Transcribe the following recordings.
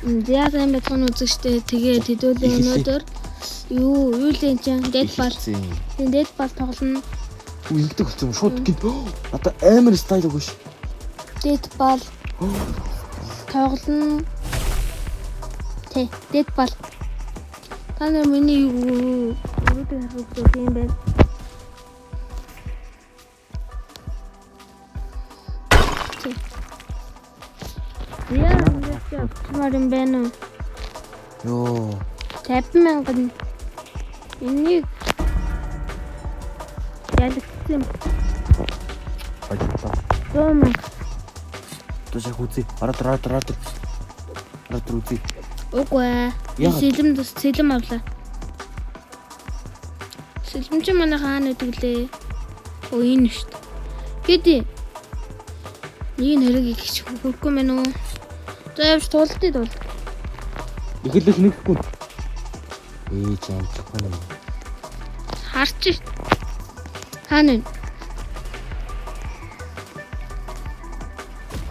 За сайн байцгаана үзэгчтэй. Тэгээ тэдүүлээ өнөөдөр юу юу л энэ чинь Dead Ball. Тийм Dead Ball тоглоно. Үу ингэдэг болсон юм шууд гинт. Надаа амар стайл өгөөш. Dead Ball тоглоно. Тэ Dead Ball. Та нар миний юу өнөөдөр харах юм бэ? Тэ. Яа, ингэж авчмаар юм байна уу? Йоо. 50 мянган. Энийг ялагдсан Баярлалаа. 100 мянга. Одоо шах үзье. Араа дээр араа дээр араа дээр. Араа дээр үзье. Үгүй ээ. Би Яагаад? сэлэм тус сэлэм авлаа. Сэлэм чи манай хаана байдаг лээ? Оо энэ шүү дээ. Хэдий. Нэг нь хэрэг их хөрөхгүй мэн үү? За явж туултыг тул. Эхлэх нэггүй. Ээ чи амжихгүй юм. Харч шít. Хаана вэ?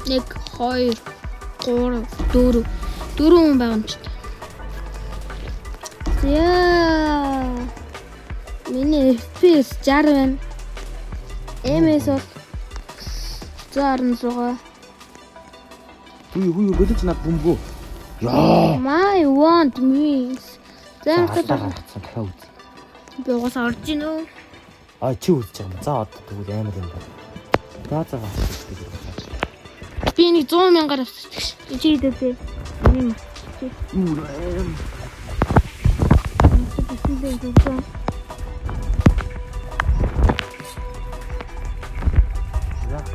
1 2 3 4 4 хүн байгаа юм чи. За. Миний FPS 60 байна. MS бол 116. Хүй хүй болож над бөмбөгөө. Яа. My want means. За Алдаа гаргацсан дахиад үзье. би угаасаа орж ийн үү? А чи үзэж байгаа юм. За одоо тэгвэл амар юм байна. За за гаргацсан. Би нэг 100 мянгаар авчихдаг ш. Чи хэдээ? Миний мартчих. Юу аим.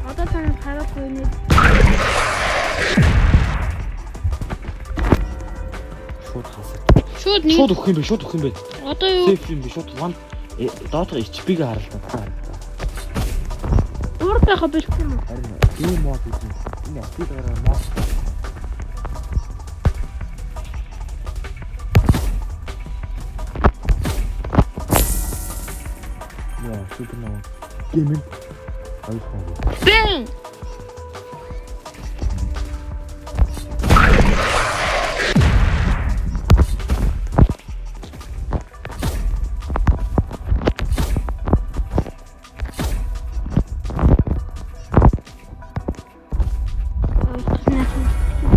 Одоо та нар харахгүй нэ. Шууд хасаа. Шууд нэг Шууд өгөх юм бэ? Шууд өгөх юм бэ? одоо юу Сейф юм бэ? Шууд one доотор HP-г харалтаа. урд байха бэлтсэн юм уу? Харин ийм мод үзье. Энэ апиг гараа мод. Яа, супер нөө. Гэмэн. Ойлгоогүй. Бэн.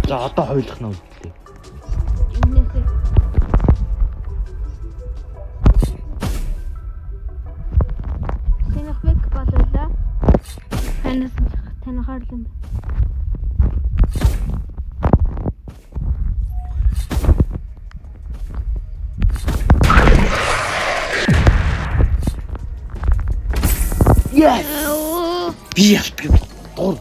За одоо хойлох нь үлдлээ. Энэсээ. Танихвэг бололоо. Танаас танихаар л юм байна. Yes. Өө, Би ялтдаг. Дур.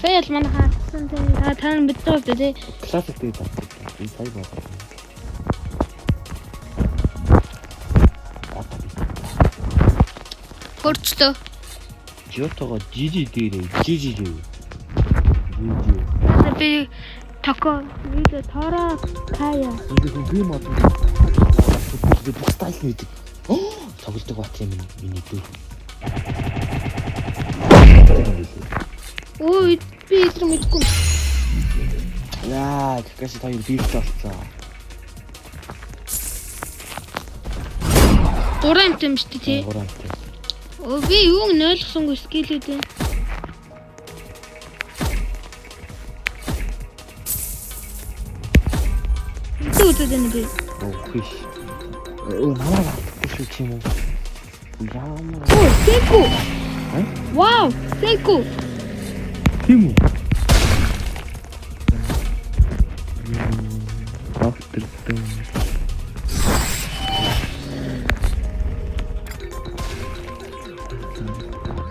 Сая л манай хаасан та та нар мэддэг үү те. Классик дээр татдаг. Би сая бодлоо. Одоо би Хөрчлөө. Жиотого GG дээрээ GG дээ. GG. Би токо видео тора кая. Ингээд хүн би мод. Би бүх стайл нь идэг. Тоглодог бат юм миний дүү. Өө би эдгээр мэдгүй. Яа, Какаши та хоёр биелж олцсон. Гурван юм юм шүү дээ тий. Гурван амт. Өө би юуг нь ойлгосонгүй скиллүүд юм. Үгүй үзээд байна би. Өө хиш. Өө намайг алдахгүй шүү чи юм уу? Ямар Оо, Секу. Э? Вау, Секу. Тийм үү? Доктор Дум.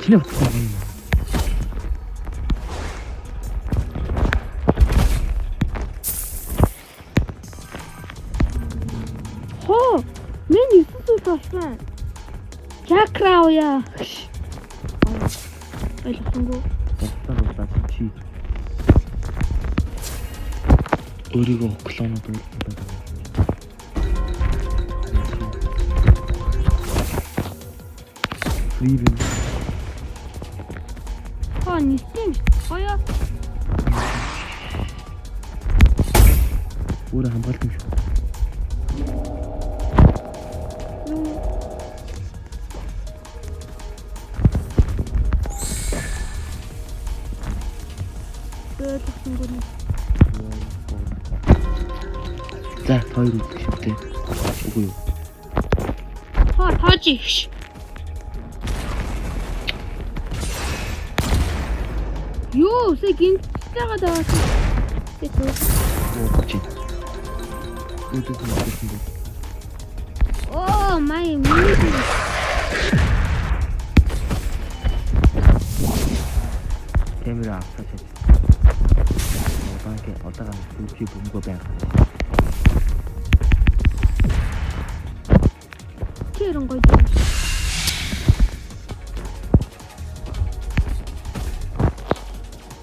Чиний утсан юм. Хоо, мен 9 сүүл болсон. Чакрао яа. Ойлгосонгүй. Доктор болоод чи өөрийгөө клонод үйлдэх. Фрибен. Хоо, нийтэн. Хоёо. Өөрөө хамгаалт юм шүү. Ойлгосонгүй нэг. За, хоёр үзэх шивтэй. Үгүй юу? Тоо тоож их. Юу, сая гинтж байгаа даа. Би тоо. Чи. Үүдэн юм бэ? Оо, май миний. Камера авсаа чад. Одоогийн одоогоо зүгчи бөмбөгөө байнга. Чи ерэн гоё юм.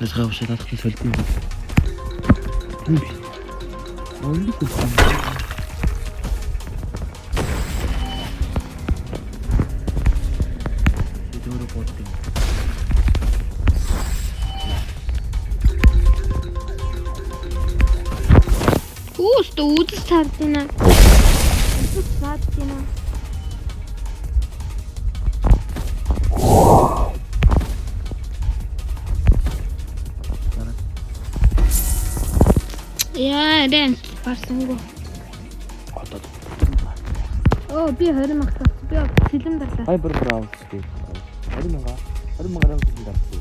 Нэсгээ ушаа наадах нь солид юм. Тийм биш. Онд күсэн. Өөрөө боддог. Үүстэ үзэж таард байна. Үзэж таард байна. Яа, рэн барсангүй. Одоо. Оо, би 20 мянга тавьсан. Би сэлэм дарлаа. Хайбер браунс гэх. 20 мянга 20 мянгаар юм дарсан.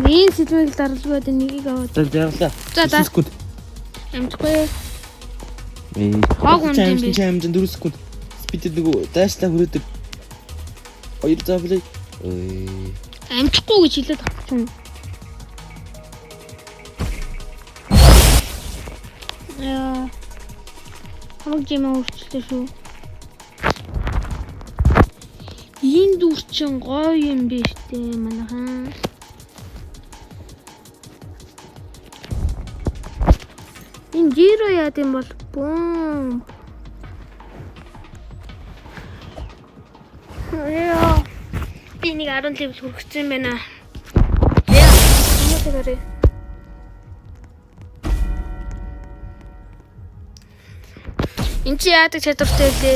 Энэ сэлмийг дарлгүй одоо нэгийг аваад. За жаргалаа. За, за. Секунд. Амжихгүй. Ээ. Хог унд юм бэ? Чи амжин 4 секунд. Спидэд нөгөө дайшлаа хүрээдэг. Хоёр заавлаа. Ээ. Амжихгүй гэж хэлээд авчихсан. Яа. Хамаг жимээ өөрчлөлтөө шүү. Энэ дүр чин гоё юм биш үү манайхан. Энэ жиро яад юм бол бүүм. Яа. Би нэг 10 левел хүргэсэн байна. Яа. Юу тэрэ? Энд чи яадаг чадвартай вэ?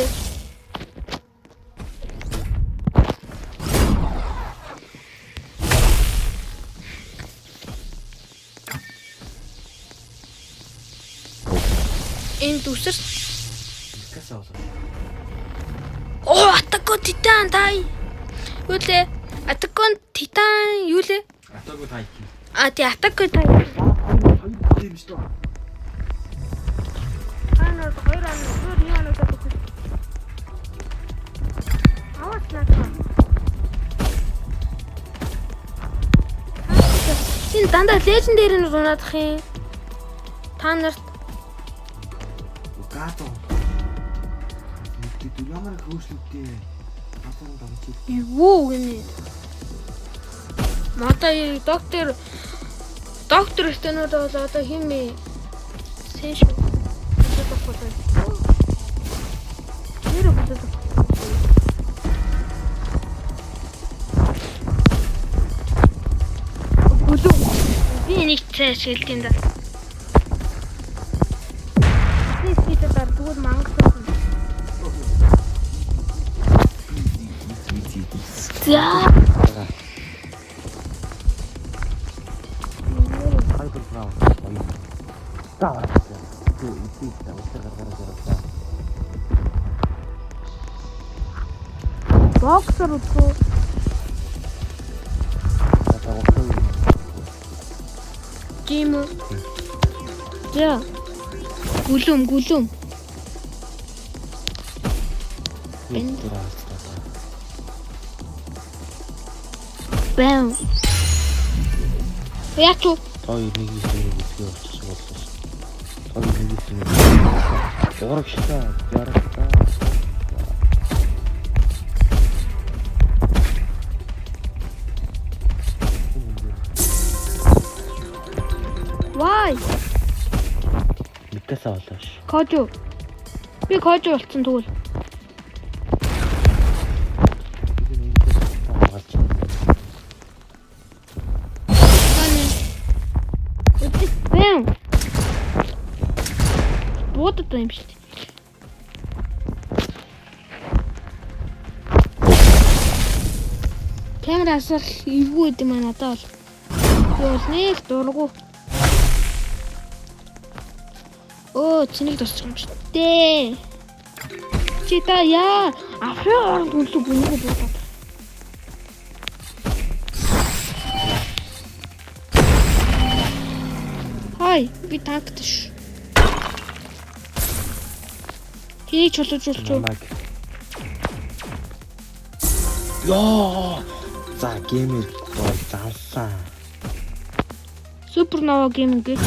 Энэ дүсэр Касаа болоо. Оо, Атако Титан тай. Юу лээ? Атако Титан юу лээ? Атаагүй та их. А тий Атако тай. Хоёр юм шүү. Анаа хоёр анаа өөр нэг анаа өгөх. Аваад наадах. Энэ дандаа лежендэр нь унаадах юм. Та нарт Гато. Мэддэг ямар их өөрчлөлттэй. Асуусан дагч. юу гинэ? Мата доктор доктор стенүүд бол одоо хин бэ? Сэн шүү. Хүлээж авах болоо. Нэр хүлээж авах. Гүлүү. Би энийг цааш хэлдэг юм да. Би спидээр дар тэгвэл мангас байсан. За. Хайбер браун. Таа. Үгүй үгүй та өтер гаргараа жаргалаа. Боксер үгүй. Одоо гоцоо. Жим үү? За. Гүлүм гүлүм. Энэ. Бэм. Яач уу? Хоёр нэг нэг үзгээ болчих боллоо. Хоёр нэг нэг. Урагштай жаргалаа. Вай. Микаса болоо ш. Кожу. Би кожу болцсон тэгвэл. Бэм. Буудаад байгаа юм шүү дээ. Камер асар эвгүй байд юм аа надад бол. Би бол нэг дургу. Өө, чинийг дурсчих юм шүү дээ. Чи та яа, афрын оронд үнэлэг бүүнгүй буудаад. Хай, би танкт ш. Тэнийг чулуужуулчих. Намайг. Йоо. За геймер бол залсан. Супернова гейминг гэж.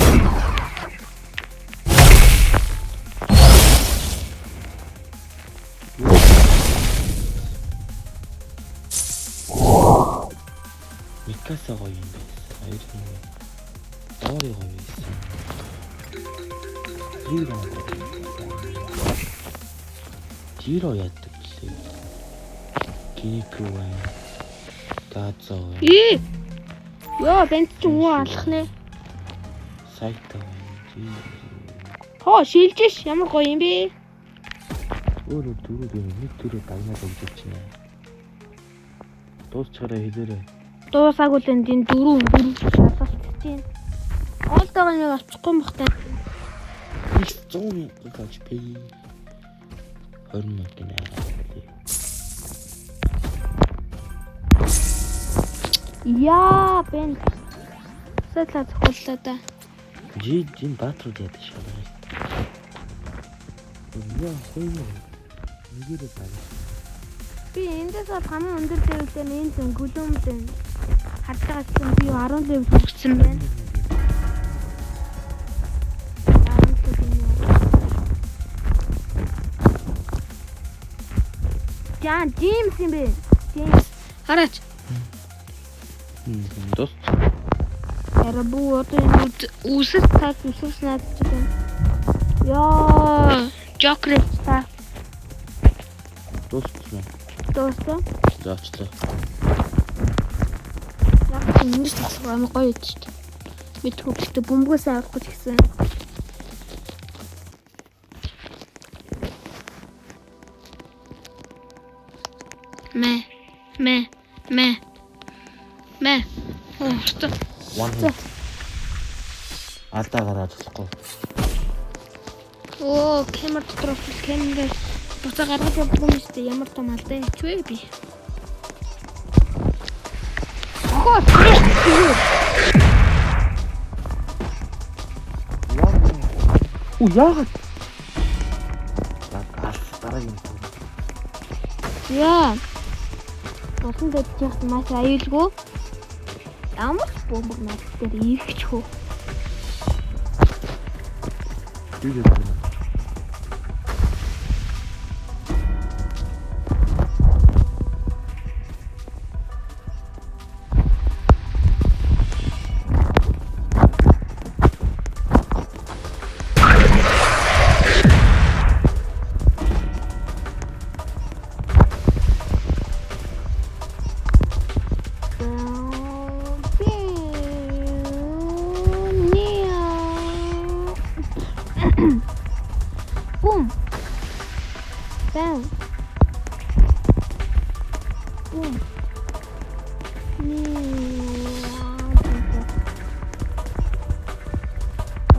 Микаса гоё юм байсан. Хоёр юм. Дори гоё байсан. Жиро гоё. Жиро яадаг лээ. Кинику байна. Газо байна. Ээ. Йоо, банд чи үү алах нэ. Сайта байна. Жиро. Хоо, шилжээш ямар гоё юм бэ? Өөрөө дөрөв юм. Нэг дөрөв дагнаад өгч чинь. Дуусчаараа хэлээрэй. Дуусаагүй л энэ дөрөв дөрөв шалгалт чинь. Голдоогоо нэг авчихгүй юм бах та. Их 100 мянга гэж пэй. 20 мянга нэ. Яа, банд. Сайтлаа зохиоллоо да. Жи жин баатрууд яадаг шалгаа. Яа хоёо. Нэгээрээ дагна. Би эндээс бол хамгийн өндөр level дээр энэ зэн гүлүүм зэн харж байгаа чинь би 10 level хүрсэн байна. 10 level юм уу? Жан Джеймс юм бэ? Джеймс. Хараач. Дус. Яра бүү одоо энэ үсэс тас үсэс наад чи байна. Йоо, Жокер та Дууссан. дууссан. За очлоо. Яг ч ингэж тоглох амар гоё юм шүү дээ. Мэдгүй гэхдээ бөмбөгөөс авахгүй ч гэсэн. Мэ мэ мэ мэ. Оо, ортой. One hit. Алдаа гараад болохгүй. Оо, камер дотор орсон камерээс буцаа гаргаж явдаг юм шүү дээ. Ямар том алдаа хийчихвэ би. Охоо. Үу яагаад? Ас дараагийн тур. Яа. Булан дэдчих яхад маш аюулгүй. Ямар ч бөмбөг над дээр ирэх ч хөө. Би гэдэг. Бум. Бам. Бум.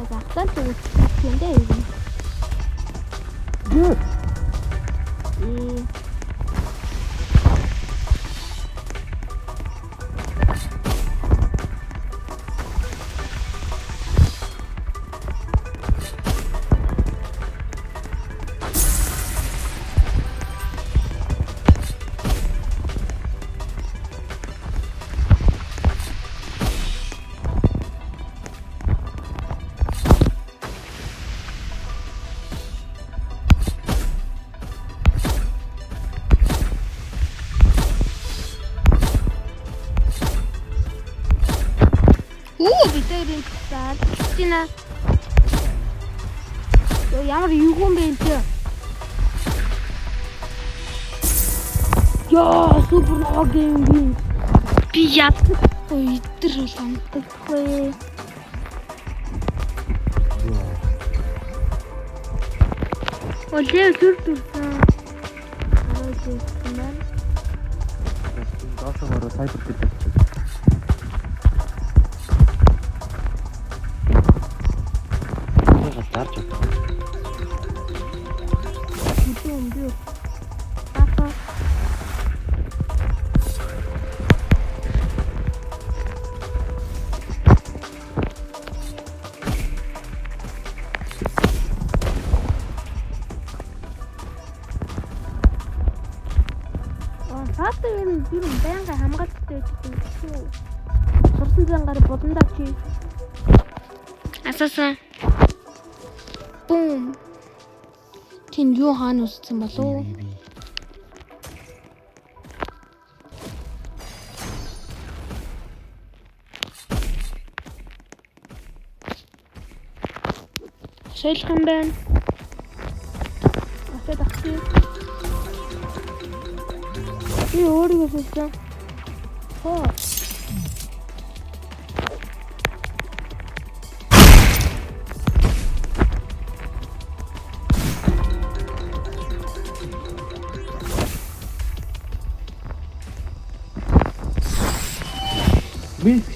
Багтан зүгт юм дээ юм. Юу? Ээ. Үу бид хоёр энэ заалчина. Йоо ямар эвгүй юм бэ энэ чи? Йоо супер гейм. Би ядахгүй идэр бол амтдаггүй. Оо level 4 дүрсэн. Арай юм байна. Доошоо ороо cyber дээр тавьчих. Энийг зарж авах. Бүдүү юм би. Папа. Аа, саата ер нь би байнга хамгаалттай байдаг юм шүү. Сурсан зангаар буландаа чи. Асаасан. Бум. Тин юу хаана үссэн болов? Солих юм байна. Очоод авчих. Би өөрийгөө сольсон. Хоо. Минск.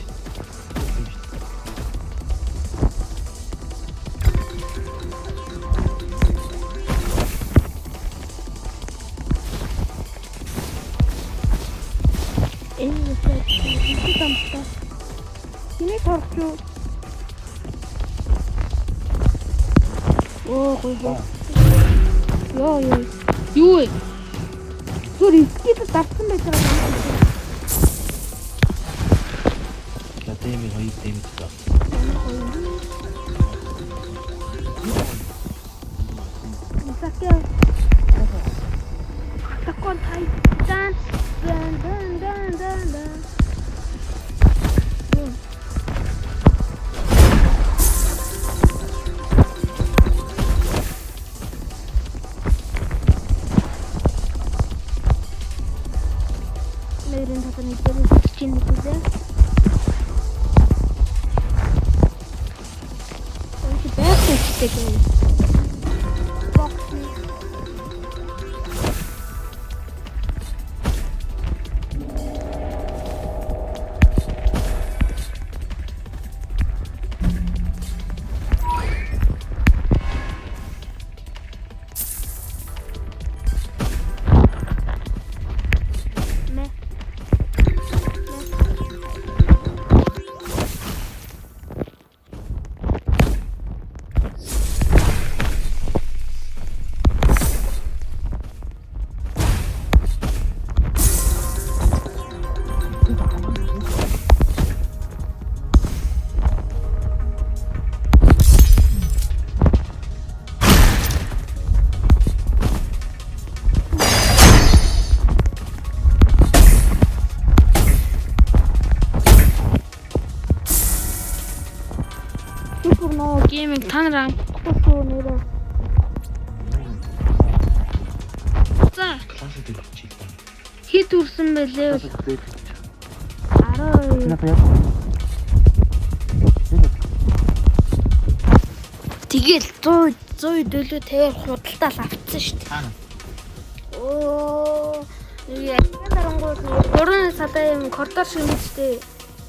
Энэ үсээ тамхтай. Хэнийг торох юу? Оо гой гой. Йоо ёо. Юу вэ? Зүр искид дарсан байж байгаа юм. За дэмий хоёр дэмий даа. Ямар гоё юм. Мисаки. Attack on Titan. Dun dun dun dun dun. Бум. Нэрэн татны дээр чинь нүглээ. Өнч байхгүй ч гэдэг юм. Бокс. Мэ. Супер ноо гейминг та нар анхдаггүй шүү нэрээ. За Класс дээр чиг. хэд үрсэн бэлээ? Класс дээр. 12. Надад яг. Тэгэл 100 100 дөлөө 50-аар худалдаал авцсан шүү дээ. Хаана? Оо нэг дарангууд гурван салаа юм коридор шиг юм шүү дээ.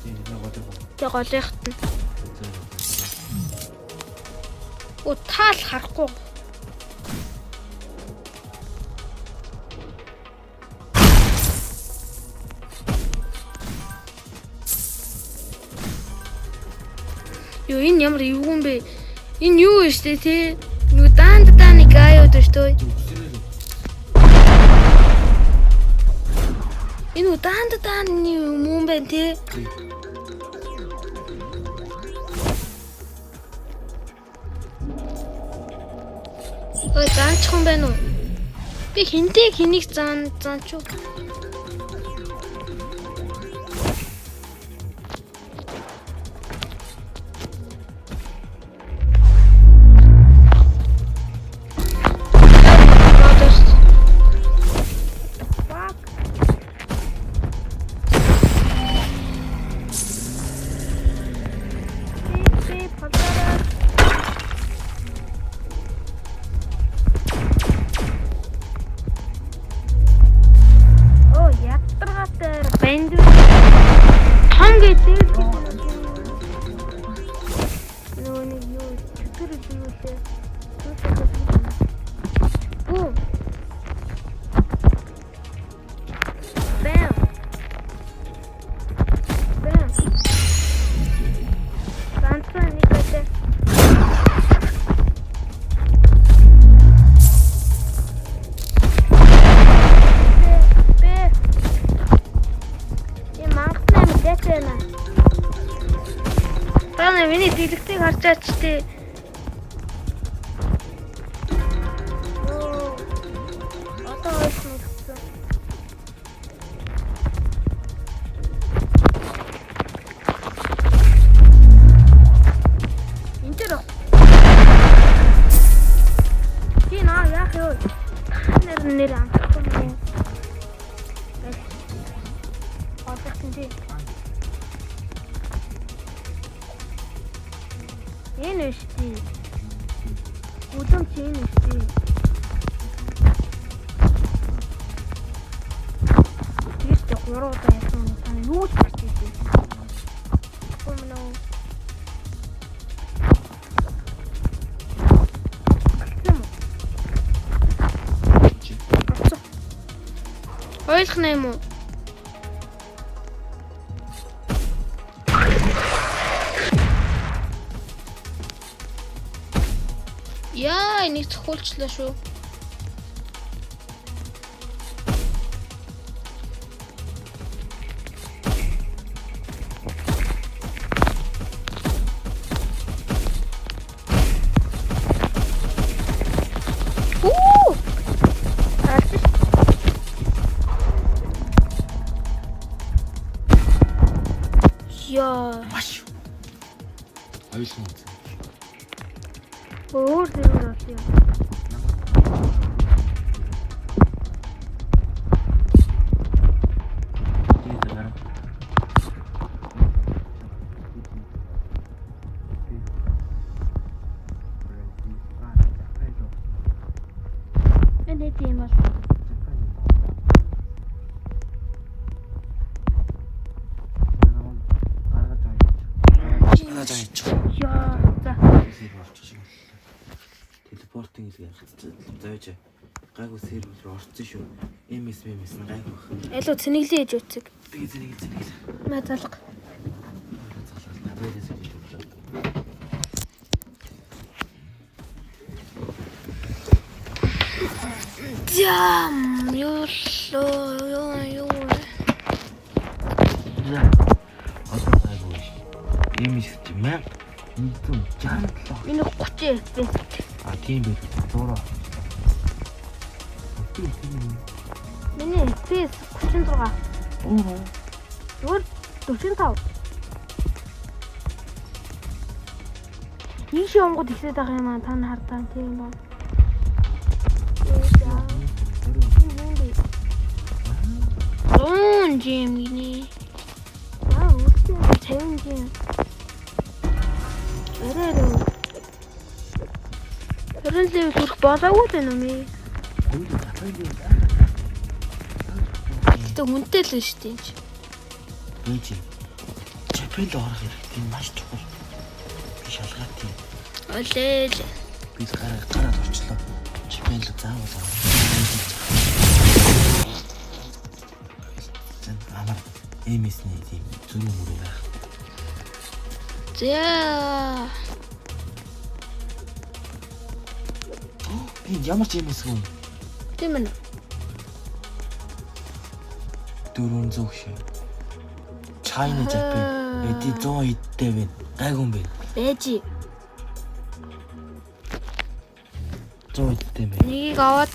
Тийм нэг голыг. Тэг голынхт нь. Оо таал харахгүй. Юу энэ ямар эвгүй юм бэ? Энэ юу вэ штэ тий? Нүг даанд дааны гайуд шүү дээ. Энэ үү даанд дааны юм юм байна тий? Ой заанчих юм байна уу? Би хинтээ хэнийг заан заанч уу? Brothers. Fuck. Би подарок. гэдэг юу лээ? Бүү. Бэм. Бэм. Ганцхан нэг байлаа. Бэ. Энэ мангас 8 дайч байна. Та нар миний дэлгэцийг харж чаач тээ. Оо. Одоо ойлгосон гэсэн. Энд дээр баг. Чи наа яах вэ? Та нар нэр амтахгүй юм уу? Олох тий. Энэ биш тий. Гүлэм чи энэ биш тий. Тэр чи гурав удаа яасан юм та юу ч гарч ирдээ. Өмнө. Гэлсэн юм уу? Чи. Авцаа. Ойлгох нь юм уу? Яа, энийг цохиулчлаа шүү. Үү! Алж Яа, Маш. Аюулсан үү? өөр зэрэг бол юм. Тийм гараа. Энэ хэд юм бол? Яа, за. Телепортинг л зөөж гайгүй сервер рүү орсон шүү. MS MS нь гайгүй. Элүү цэнэглээ ээж үцэг. Тэгээ зэрэг зэрэг. Мэ залга. Залгал надад зэрэг. За, юу лөө, юу юу. За. Одоо гайгүй шүү. MS чи 1167. Энэ 30 FPS. А тийм байх. Зураа. Тийм тийм. Миний FPS 36. Оо. Зүгээр 45. Ийшээ онгод ихсээд байгаа юм аа та нар хардаа тийм ба. Зуун жим гинэ. Аа үлдсэн 50 жим. Арай арай. 20 level хүрэх болоогүй л байна уу мэ? Гэтэ хүнтэй л шүү дээ энэ чи. Бэж. Чапел орох хэрэгтэй маш чухал. Би шалгаад тийм. Олээл. Би гараа гараад орчлоо. Чапел заавал орох. Зэн амар MS-ний тийм зүрх мөрөө байх. За. Би ямар ч MS гүн Тийм ээ. 400 шээ. China Japan эди 100 эдтэй байна. Гайгүй юм байна. Бэжи. 100 эдтэй юм байна. Нэгийг аваад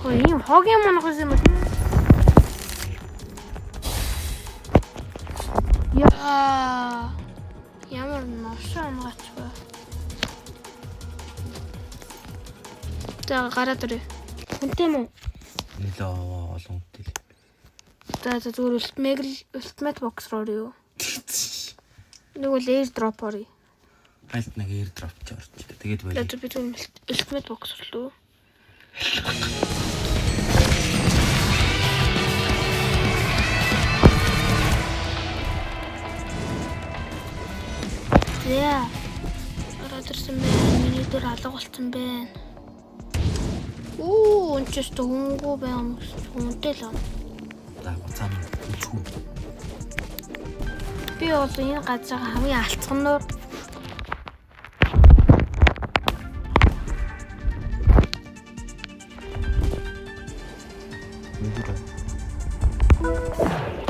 Хөө ийм хогийн монхос юм уу? Яа. Ямар новшоо унгаач ба. За гараад ирээ. Хүнтэй юм уу? Нэлээ олон хүнтэй л. За за зүгээр ultimate ultimate box руу орё. Нэг бол air drop орё. Альт нэг airdrop ч орч. Тэгээд За болио. би зүгээр ultimate box орлоо. За. Ороод ирсэн байна. Миний дүр алга болсон байна. Оо, энэ ч өстө хүнгүй байгаа юм гэсэн чи хүнтэй л байна. За буцаам үчгүй. Би бол энэ газрын хамгийн алцгануур.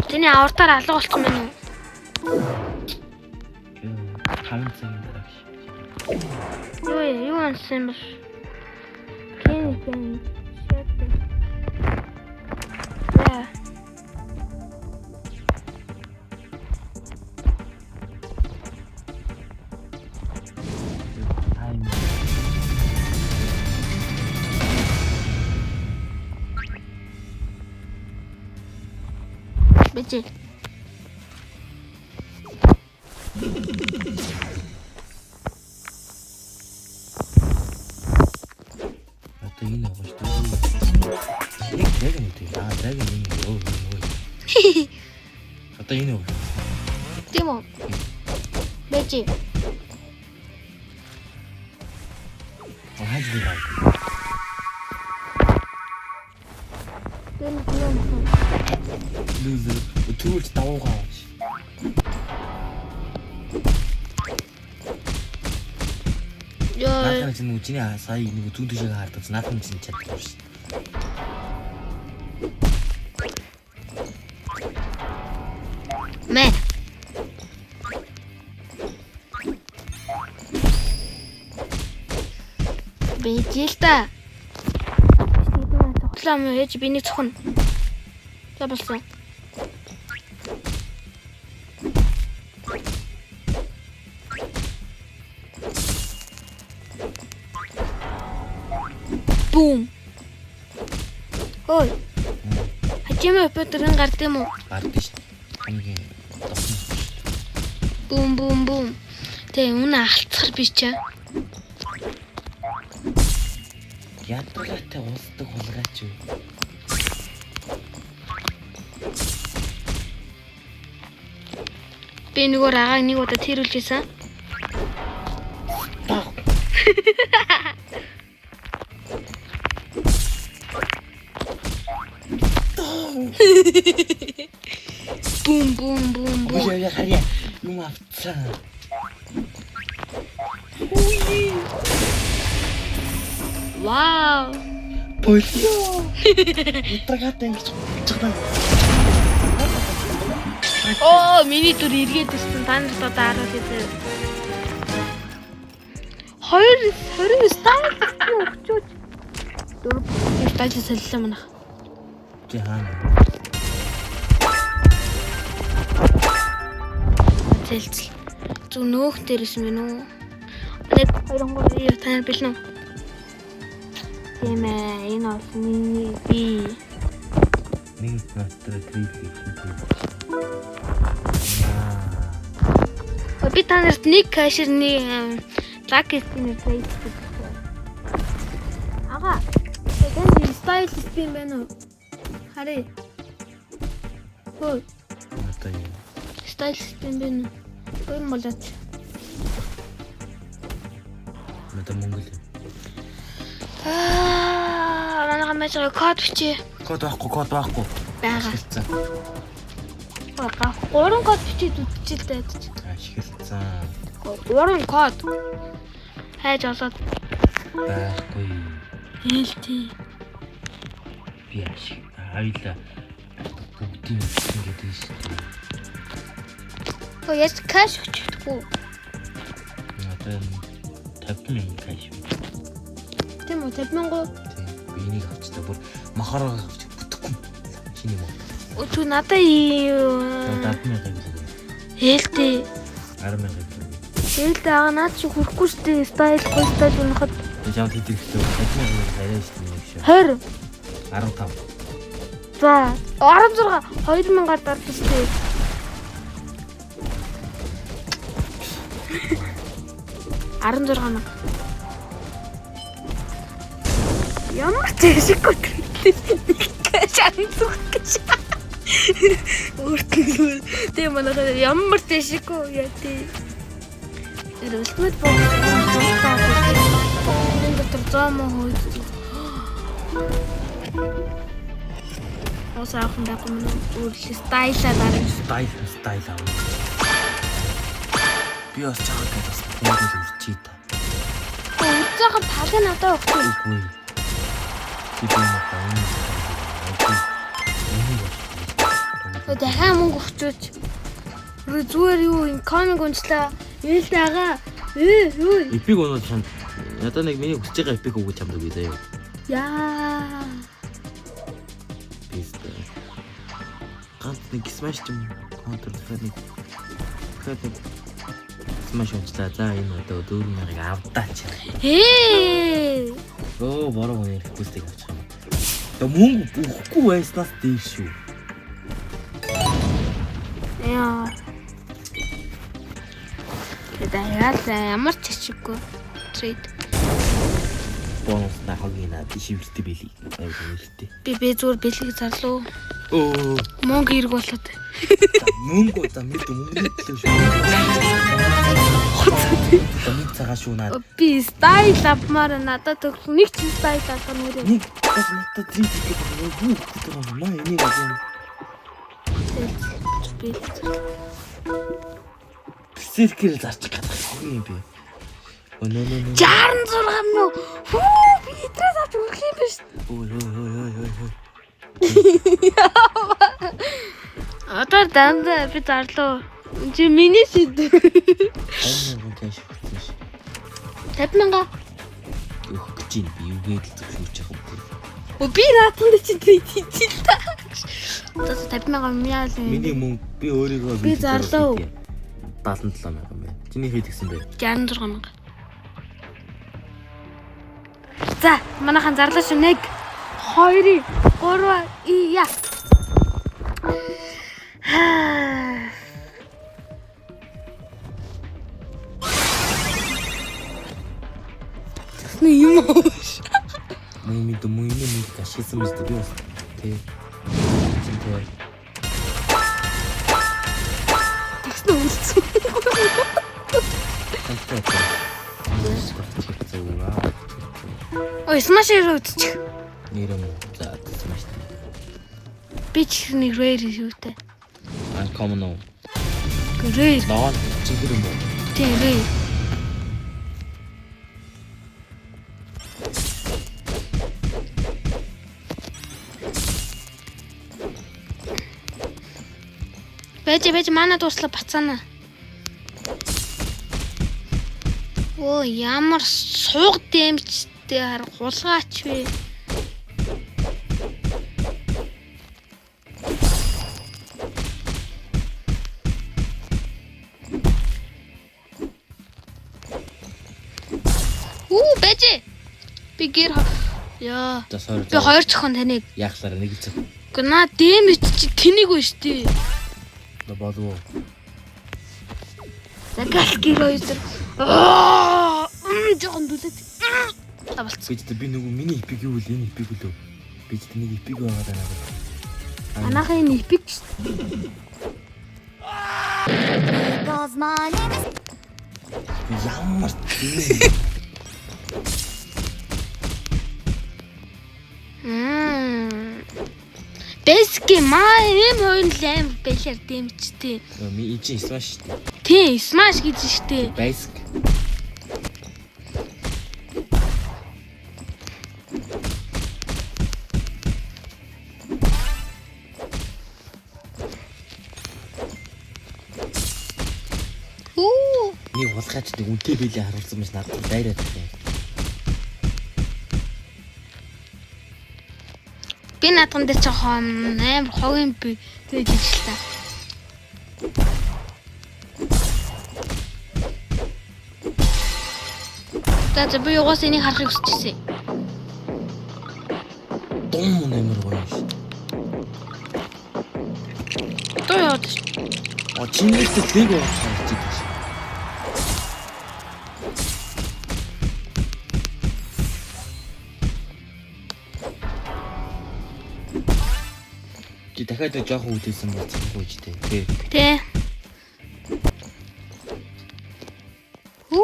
Тэний авартаар алга болсон байна уу? 5 цагийн дараа гэж. Юу юу ансан юм бэ? Кен кен. Шат. За. Тайм. Бэжи. Одоо энэ байгаа шүү дээ. Яг dragon үү? Аа dragon энэ юу юу. Одоо энэ үү? Тийм үү? Бэжи. Хааж би байна. Тэр юм уу? Лүлү түүж давуугаа авч. Йоо. Наадхан чинь үжиний сая нэг зүүн тишээ хардаг. Наадхан чинь чаддаг шүү. Мэ. Бэжи л та. Тоглоом ээж би нэг цохно. За болсон. Бум. Ой. Хажимын операторын гард юм уу? Гардаг шүү. Хамгийн догсон шүү. Бум бум бум. Тэ үнэ алцхар би чаа. Ядаргаатай уулздаг хулгайч юу? Би нөгөө рагааг нэг удаа тэрүүлж исэн. Бум бум бум бум. Үгүй яа харьяа. Юм авцсан. Вау. Болио. Ядаргаатай ингэж чагтаа. Оо, миний дүр эргээд ирсэн. Та нарт одоо харуул үзье. 2 29 стайл өгчөөж. Дөрөв стайл солилоо манах. Чи хаана? Зэлцэл. Зүг нөөх дээр исэн мэн үү? 1 2 3 юу та нар бэлэн үү? Тийм ээ, энэ бол миний би. Нэг натра трip хийх. Би та нарт нэг кашир нэг лак спинер зааж. Ага. Тэн стайл спин байна уу? Харъя. Хөө, Одоо юу? стайл спин байна уу? Хоёр молооч. Одоо мөнгө л. Аа, манай хамаач код бичээ. Код байхгүй, код байхгүй. Байгаа. Ашигласан. Байгаа. Гурван код бичээд үдчихэл дээ ядаж. Ашигласан. Гурван код. Хайж олоод Байхгүй. ээлтэй. Би ашиг аюула бүгдийг ингэж шүү дээ. Хөө яаж кэш өгчихдэггүй. Одоо 50 мянга кэш. Тийм үү? 50 мянган. Тийм. Би энийг авчдаа бүр махараа авч бүтэхгүй. Шинэ юм уу? Өчүү надаа юу 70 мянга юм. ээлтэй. 10 мянга юм. Ээлтэй ага наад чи хүрхгүй штэ. Стайл гой стайл унахад Би жам хэд хэрэгтэй вэ? 50 мянга арай шүү дээ нэг шиг. 20. 15. За 16 2000-аар дардсан штэ. 16 мянга. Ямар ч ашиггүй төрөлтэй. Шанцух гэж. Өөрт нь тийм манайхаа ямар ч ашиггүй яа тий. Тэр ultimate box энэ дотор 100 мөн хөөж. Ус авах юм байхгүй мөн өөрлө стайлаа дараа. Стайл аав. Би бас чагаа гэж бас мөнгө үрчий та. Үрж байгаа талыг надад өгч. Үгүй. Би юм байна. Үгүй. Дахиад мөнгө өгчөөч. Зүгээр юу incoming унчлаа. Ээлтэй ага. Ээ юу? Epic унаад чам. Надад нэг миний хүсэж байгаа epic өгөх чамд үгүй заяа. Яа. Пист. Ганц нэг smash ч юм counter дахиад нэг дахиад нэг smash унчлаа. За энэ одоо 4000-ыг авдаач. Ээ. Өө бороо хүн request-ийг авчих юм. Тэгээ мөнгө өгөхгүй байснаас дээр шүү. Яа. Тэгээ ямар ч ачиггүй. Trade. Бонус на хогина шивэртэй бэлий. Аюу шивэртэй. Би зүгээр бэлэг зарлуу. Өө Мөнгө эрг болоод. мөнгө за мэд мөнгөний төлөө шүү. За нэг цагаа шүү наа. Би стайл авмаар надад төгс нэг ч стайл авах нь үгүй. Нэг бас надад трик гэдэг юм уу? Гэдэг юм маа энийг авах. Би Берсеркер зарчих гэдэг хогин юм би. Өө нөө нөө нөө. 66 мөн. Хүү би идрээс авч өгөх юм биш. Ой ой ой ой ой ой. Одоо дандаа би зарлуу. Чи миний шид. 50,000 кэш өгсөн ш. 50 мянга. Өгөх гэж юм би юугээд л зөвшөөрч явах юм бэ? Өө би наатанд чи трейд хийж л та. Одоо 50 мянга яа л. Миний мөнгө би өөрийгөө Би зарлаа. 77 мянган байна. Чиний хэд гэсэн бэ? 66 мянга. За, манайхан зарлаа шүү. 1 2 3 ия. Тэсний юм уу? Мөнгө мэд мөнгөний мөнгө ашигласан биз дээ би бас тий. Чин тий. Тэгсэн үлдсэн. Хамттай. Ой, smash руу үтчих. Нэр юм уу? За smash. Би ч нэг rare юутай. Uncommon уу? Rare. Ногоон чихэр юм уу? Тийм rare. Байж манай дуслаа бацаана. Оо ямар сууг дэмжтэй хар хулгаач вэ? Үү байж. Би гэр Яа. За sorry. Би хоёр цохон таныг. Яахлаараа нэг л цох. Гэхдээ наа дэмэж чи тэнийг үү штэ. Одоо болов уу? Загал гэр хоёр зэр. Аа, жоохон дүлээд. Та болцсон. Би ч би нөгөө миний epic юу вэ? Энэ epic үлээ. Би ч нэг epic байгаа даа надад. Манайхын энэ epic штэ. Because my name is Ямар тийм. Basic маа эм хоёр л аим бэлэр дэмжтэй. Ми чи smash шүү дээ. Тийм, smash гэж штэ. Basic. Хүү. Нэг хулгайч нэг үнэтэй билээ харуулсан байж надад дайраад байна. Би наадхан дээр жоохон амар хогийн би тэгж ижил та. За би угаас энийг харахыг хүсэж ирсэн. Дун мөн амар гоё юм шиг. Одоо яваад ш. А чинийхтэй лего болж харагдаж байна шин. Чи дахиад нэг жоохон үдээсэн бол цангүй ч тий. Тий. Тэ. Хүү.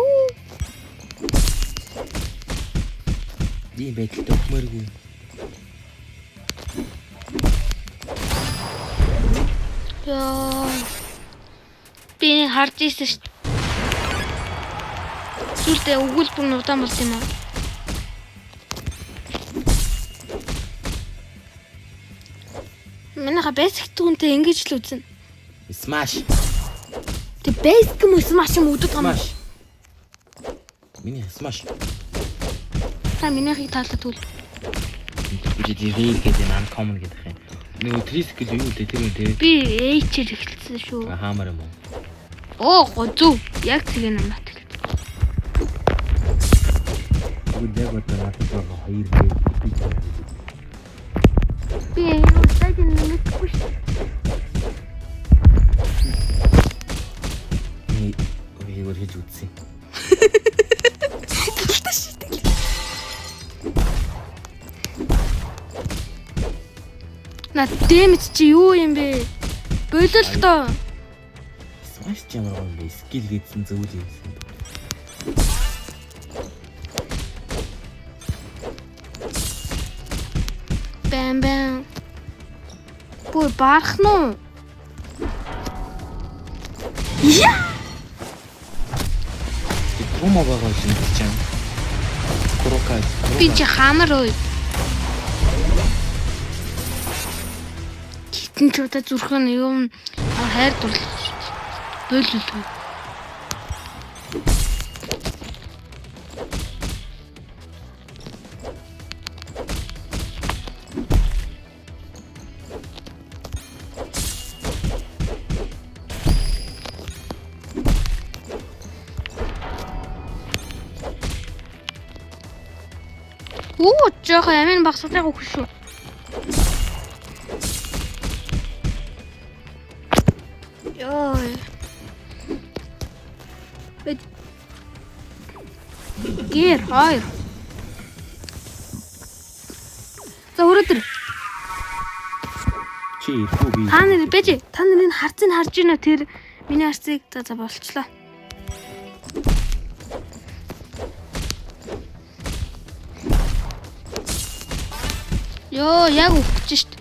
Ийм байдалтай өгмөөргүй. Йоо. Би энийг харж ирсэн шүү дээ. Сүултээ өгүүлбэр нь удаан болсон юм аа. Манайха basic түүнтэй ингэж л үзнэ. Smash. Тэг basic юм уу smash юм үдэд байгаа юм. Smash. Миний smash. Та минийхийг таалаад түл. Би rare гэдэг нь uncommon гэдэг юм. Нөгөө tricycle юу вэ тэр үү те? Би H-ээр эхэлсэн шүү. Хамар юм уу? Оо гоо зөв. Яг тэгээ намат. Тэгвэл яг одоо надад байгаа хоёр rare би ч Би энэ удаад мэдэхгүй шүү. Би өөрийгөө хэлж үзсэн. Бултаа шийтгэл. На дэмэж чи юу юм бэ? Бололтоо. Smash ч ямар гоё юм бэ? Skill гэдсэн зөвл юмсан. Бэм бэм. Бүр барах нь уу? Яа! Крома байгаа юм чинь. Курока. Би чи хамар ой. Хитэн ч удаа зүрхэн юм хайр дурлах шүү дээ. Бололгүй. Үу, жоохон амин багсгалыг өгөх шүү. Йой. Бэт. Гэр хоёр. За өрөөдөр. Чи ирэхгүй би. Та нар бэж. Та нар энэ харцыг харж байна уу? Тэр миний харцыг за за болчлоо. Йоо, яг өгөх гэж шít.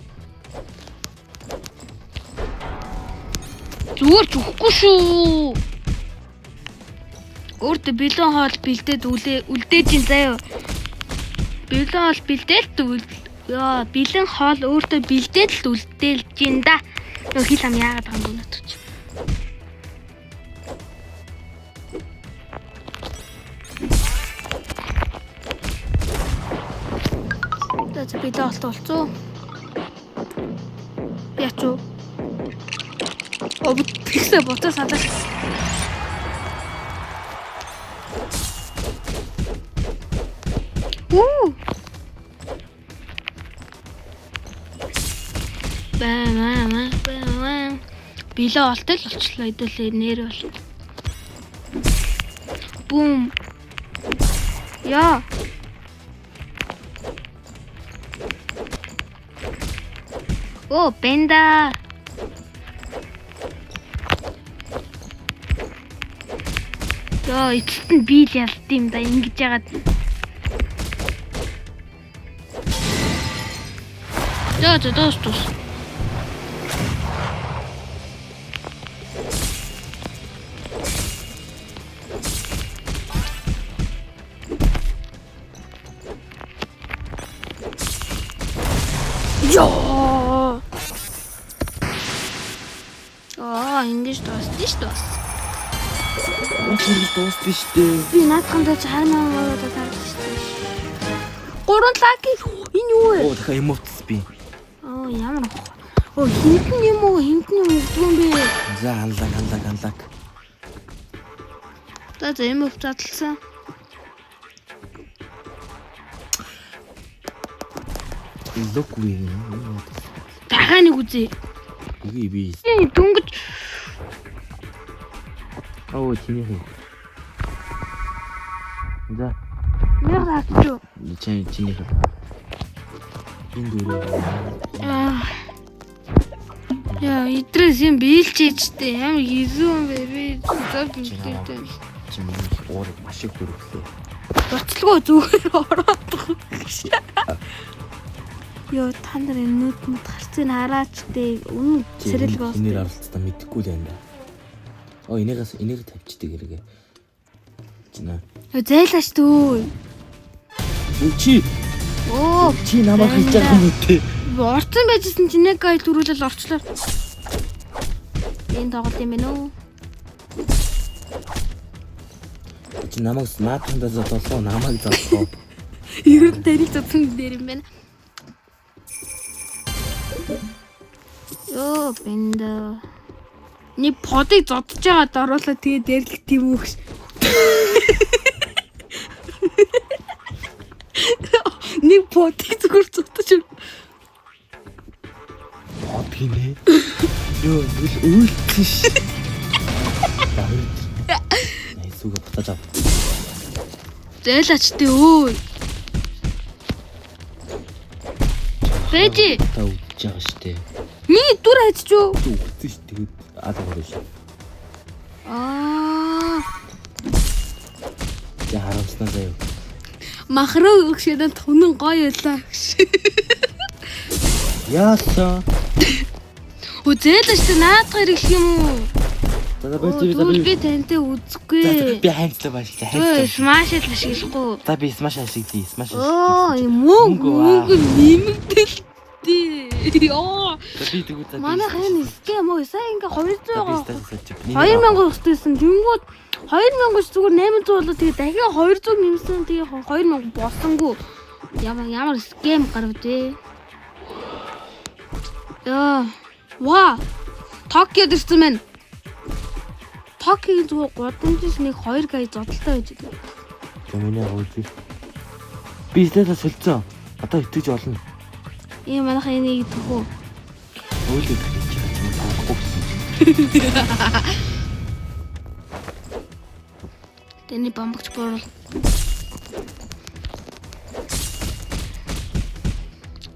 Зүгээр ч өгөхгүй шүү. Өөртөө бэлэн хоол бэлдээд үлээ үлдээж ин заяа. Бэлэн хоол бэлдээл үл ёо, бэлэн хоол өөртөө бэлдээд л үлдээлж ин да. Нөө хил ам яагаад байгаа юм бэ надад чи. За за бэлэн хоолтой болцоо. Яач уу? Оо тэгсээ буцаа салаа. Уу. Ба ба ба ба ба. Билээ олтой л болчлоо хэдүүлээ нэр бол. Бум. Яа. Оо, бенда. Йоо, эцэст нь би л ялд юм да ингэж яагаад. За за дуус дуус. Йоо. Аа, ингэж дуусна шүү дээ. Чи дууссан шүү дээ. Би наадхандаа чи хармаа удаа тарлаа шүү дээ. Гурван лаки энэ юу вэ? Оо дахиад эмоцс би. Аа ямар ах. Оо хинтэн юм уу? Хинтэн юм өгдөг юм бэ? За анлаг анлаг анлаг. За за юм задлсан. Лук ви. Дахиад нэг үзье. Үгүй би. Энэ дөнгөж Оо чинийх юм. За нэг хатчих. чи чинийх. Энэ дөрөв. Аа. Яа, идрээс юм биелчээчтэй ямар хизүү юм бэ? Би зав Чи биелтэй. намайг. Чи миний уурыг маш их хөрвлээ. Боцлогоо зүгээр ороод байгаа гэж. Йоо, та нар энэ нүд мөд харцыг хараач дээ. Үнэн сэрэл боос. Энээр оролцсон мэдэхгүй л юм да. Оо энийгээс энийг тавьчихдаг хэрэгэ. Чинаа. Йоо, зайлаач дөө. Үу чи Оо, чи намайг хийж байгаа юм уу те? орцсон байжсэн чи нэг гайл дөрүүлэл орчлоо. Энэ тоглолт юм байна уу? Чи намайг наатандаа зодолоо намайг зодолоо. Ер нь тарил зодсон дээр юм байна. Йоо, бэндэ. Нэг подыг зодж байгаад оруулаа тэгээ дээрлэх тийм үү гэж. Нэг подыг зүгээр зодож. Бод гинэ. Йоо нүл үйлдсэн ш. За хоёр. Найсуга батаж ав. Зайлаач тий өө. Бэжи. Та үдчихэж байгаа штэ. Миний дүр хайчих юу? Чи үгдсэн ш. Тэгээд алга болно ш. Аа. Чи харамснаа заяа. Махруу өгшөөд түнэн гоё байлаа гэж. Яасан. Өө зээлээ штэ наадах хэрэглэх юм уу? За за би Тэгвэл би би тантай үзэхгүй. би хайцлаа башлаа Өө хайцлаа. смаш л ашиглахгүй. За би смаш ашиглая смаш. Оо мөнгө мөнгө нэмэгдэлтэй. Йоо. За би тэгвэл за би. Манайх энэ скем өө сая ингээ 200 2000 2000 өстэйсэн. Тэнгүүд 2000 ч зүгээр 800 болоо тэгээ дахиад 200 нэмсэн тэгээ 2000 болсонгүй. Ямар ямар скем гарав дээ. Яа. Ва. Токиод ирсэн байна. Токиогийн зүгээр гудамжис нэг 2 гай зодтолтой байж байлаа. Миний хөөж. Би стелла солилцсон. Одоо итгэж болно. Ийм манайх энийг төхөө. Өөлөг хийж байгаа юм таахгүй гэсэн чинь. Тэний бомбогч буурал.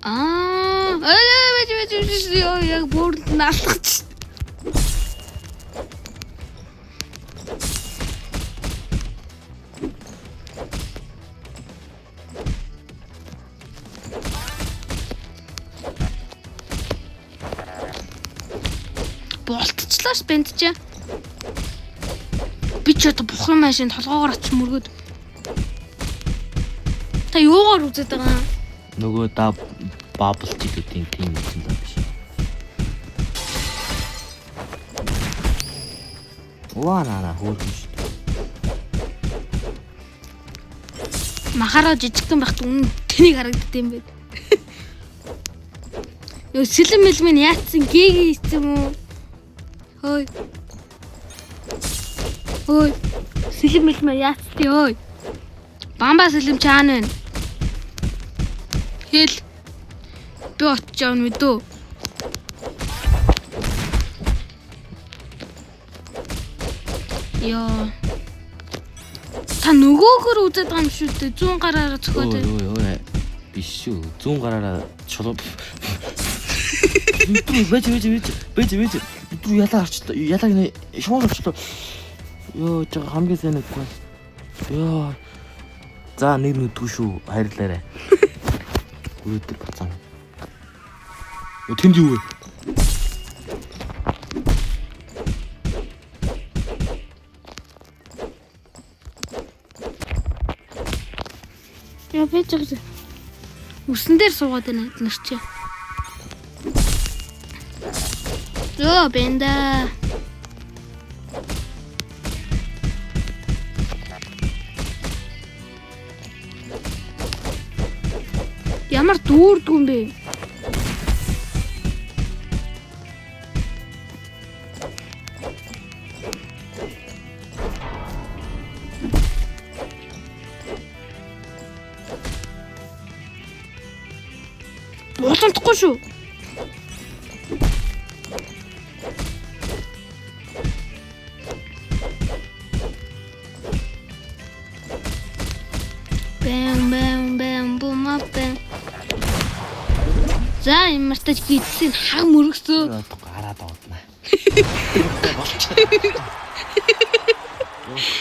Аа, ой бэж бэж бэж ёо яг буурд наалгач. Болтчлаа ш бэнд чи. Би ч одоо бух юм аашин толгоогоор очиж мөргöd. Та юугаар үзээд байгаа юм? Нөгөө да бабл ч гэдэг тийм тийм юм даа биш. Уа наа хөөрхөн шүү. Махараа жижигхэн байхад үнэн тэнийг харагдд юм байд. Нөгөө сэлэм мэлмэн яатсан гээгээ хийсэн юм уу? Хөөй. Хөөй. Сэлэм мэлмэн яатсан ой. Бамба сэлэм чаана байна. Хэл. Би очиж явна мэдүү. Йоо. Та нөгөөхөр үзээд байгаа юм шүү дээ. Зүүн гараараа цохиод. Ой ой ой. Биш шүү. Зүүн гараараа чулуу. Нүдүү бэж бэж бэж бэж бэж. Нүдүү ялаа харчлаа. Ялааг нэ шуун харчлаа. Йоо жаа хамгийн сайн нүдгүй. Йоо. За нэг нүдгүй шүү. Хайрлаарай. Өөдөр бацаан. Өө тэнд юу вэ? Яа бэж байгаа. Үсэн дээр суугаад байна эднэр чи. Йоо бэнда. Ямар дүүрдэг юм бэ? Булантахгүй шүү. Бэм бэм бэм бума бэм. За энэ мартаж гидсийг хаг мөргсөн. Гараад одно.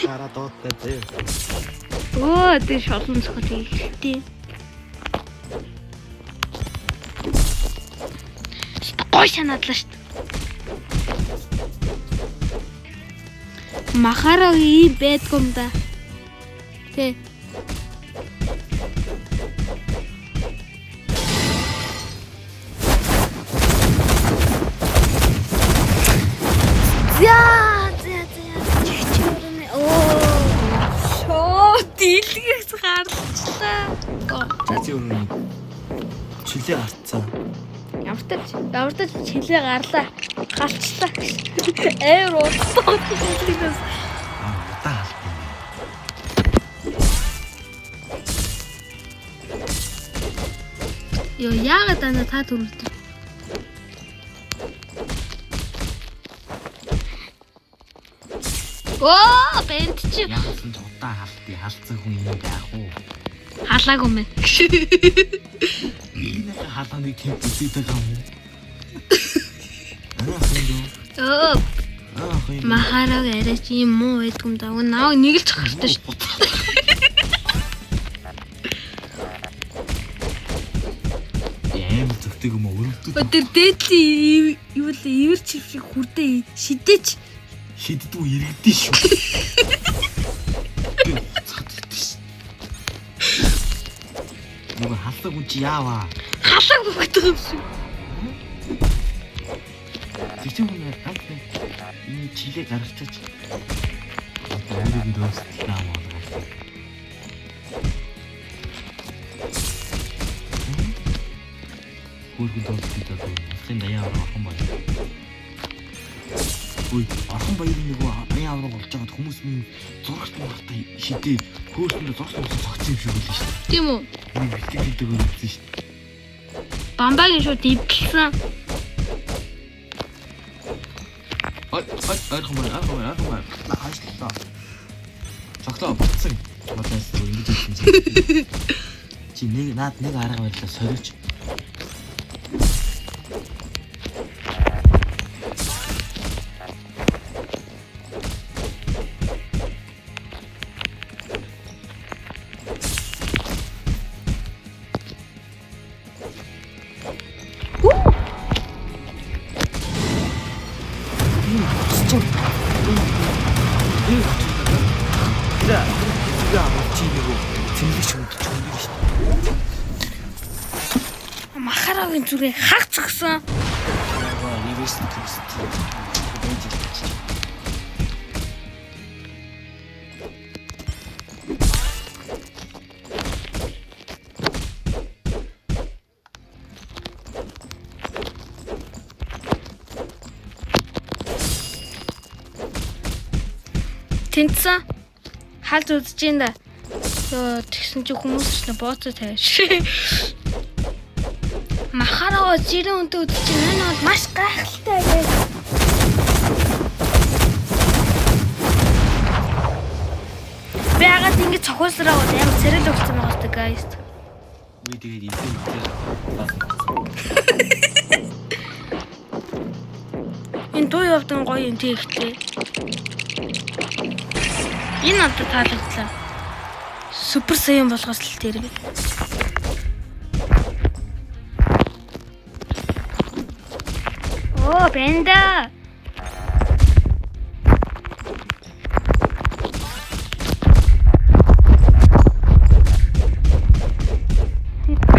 Хараа дуудтай зөө. Өө тэр шолон цохол ихтэй. Гой санаадлаа шүү дээ. Махараа ийм байдгүй юм да. Тэ. За за за чихч өрнө. Оо. Шоо дийлгээс гарлчлаа. Цэцэн өрнө. Чилээ гарцсан. Ямар ч ямар ч чилээ гарлаа. Галчлаа. Эвэр удаа чилээс. Аа удаан халт юм. Йоо яагаад ана та түрүүлдэг? Оо, бэнт чи Яасан ч удаан халт халдсан хүн юм байх уу? халаагүй мэн. Энэ халааныг тэнд үзээд байгаа юм уу? Аа хүн дөө. Өө, Аа хүн. махараг арай чи юм муу байдгүй юм да. Үгүй наваг нэг л цохортой шүү. Яам зүгтэг юм уу? Өрөвдөг. Өө, Тэр дээдлийн юу л ивэр чив шиг хүрдээ шидэж Шиддүү иргэдэн шүү. Би уцаад ирдэ шүү. Нөгөө халсан хүн чи яаваа? халаагүй байдаг юм шиг. Зэгцэн хүн яа ганц нэг энэ чилээ гаргачихаж одоо өөрийг нь дөөсөл наам болгоо. Хөөрхөн дөөсөл гэдэг нь даяар орхон баяр. Үй, орхон баярын нөгөө даяар авраг болж байгаад хүмүүс минь зурагт мурагтай шидээ хөөрхөндөө зурагт мурагтай цогцсон юм шиг үлээ шүү дээ. Тийм үү? Нэг бэлтгэл хийдэг өрөвдсөн шүү дээ. Бамбагийн шууд эвдэлсэн. Ой, ой, ойрхон баяр, ойрхон баяр, ойрхон баяр. Хаашлаа. Цогцоо бутсан. Бодоос ингэж хэлсэн чи. Чи нэг наад нэг арга барилаа сориуч. Бутсан. Энэ Тэр тэр амар чи нөгөө цэмлэг шүмд чүмдэг шүү дээ. Махарагийн зүрээ хаг цогсон. Аа, reverse twist. Байж чи. Тэнцсэн. Халж үзэж ин да. Йоо тэгсэн чи хүмүүс ч нэ бооцоо тавиаш. Махараа жирэн үнтэй үзэж чинь энэ бол маш гайхалтай байв. Би ягаад ингэж цохиулсараа бол амар царай л өгсөн байгаа сте guys. Би тэгээд эзэн дээр Энэ дуу явдан гоё юм тэгтлээ. Энэ надад таалагдлаа. Супер саян болгоос л тэр би. Оо, бэнда.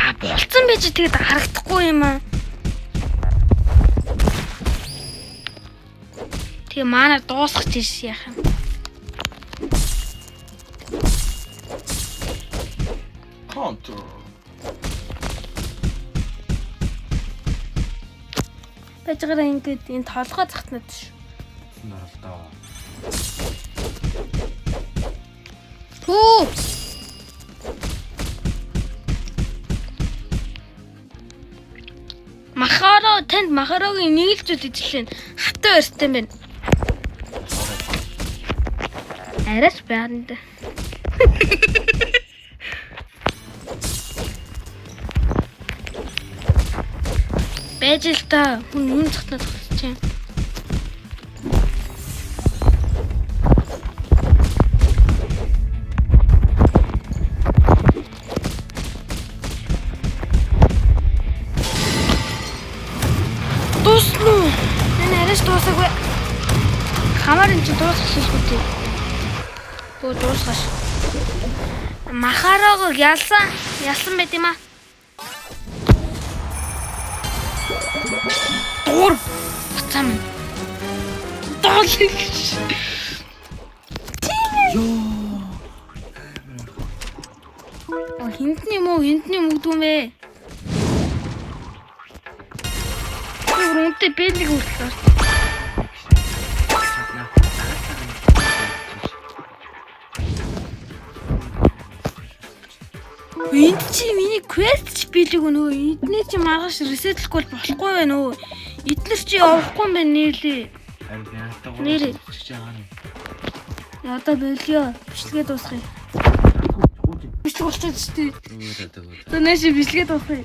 А болцсон байж тэгэд харагдахгүй юм аа. Тэгээ манай дуусгах жиш яах юм. Counter. Бажгараа ингээд энэ толгой захтнаад шүү. Наралдаа. Хүү. Махаро танд махарогийн нэг л зүйл ижилхэн хатан барьтай юм байна. Арайч байна да. Байж л та хүн юм цохтноо тогтчих юм. Шишгүтэй. Бөө дуусгаш. Махарог ялсан. Ялсан байт юм аа. Дуур. Буцаам. Доор. Йоо. Хинтний юм уу? Хинтний юм өгдөг юм бэ? Би бүр үнэтэй бэлэг хүртэл орсон. Энд чи миний квест ч бэлэг өнөө. Эдний чи маргааш ресетлэхгүй бол болохгүй байна өө. Эднэр чи явахгүй юм байна нээлээ. Харин би надтай Нэрээ. гурван зогсож байгаа юм. Одоо болио. Бичлэгээ дуусгая. Бичлэг болчиход шүү дээ. Өө. За нэши бичлэгээ дуусгая.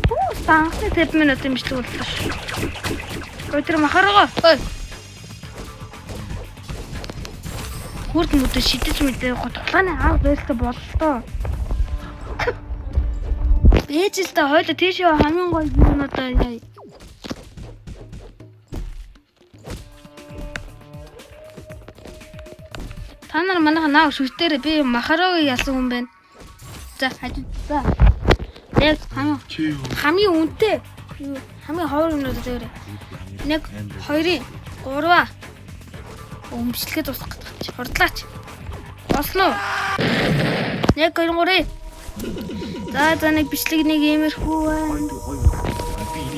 Үу, анхны 50 минутын бичлэг боллоо шүү. Ой тэр махаргаа. Ой. Хүрд мүдэ шидэж мэдээ тулааны анх байралтай боллоо. Бэж л та хойло тийш яа хамгийн гоё юмнуудаа яа. Та нар манайха наа шүтээрээ би махарог ялсан хүн байна. За хажуу. За. Яг хамгийн Чи юу? хамгийн үнэтэй юу, хамгийн ховор юмнууд дээрээ. 1 2 3 өмчлөгээ дуусгах гэдэг чи. Хурдлаач. Болно уу? 1 2 3. За за нэг бичлэг нэг иймэрхүү байна.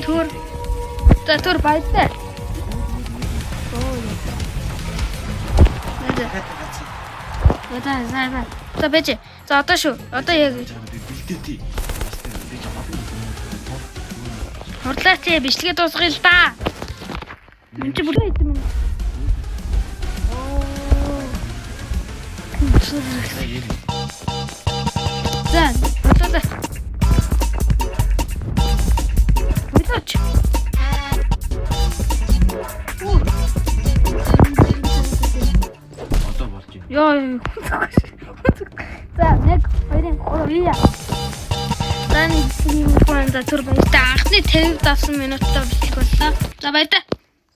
Түр. За түр баярлалаа. Оо. За за. За за за. За бэж. За одоо шүү. Одоо яг Бэлдээтэй. Би жоо. хурлаач ээ, бичлэгээ дуусгая л да. Энд чи бүр хэдэн минут. За, хурлаа. Хурлаач. Одоо болж байна. Йоо, За, 1 2 3 яа. За, нэг юм за түр баяртай. Анхны 50 давсан минуттай бичлэг боллоо. За, баяртай.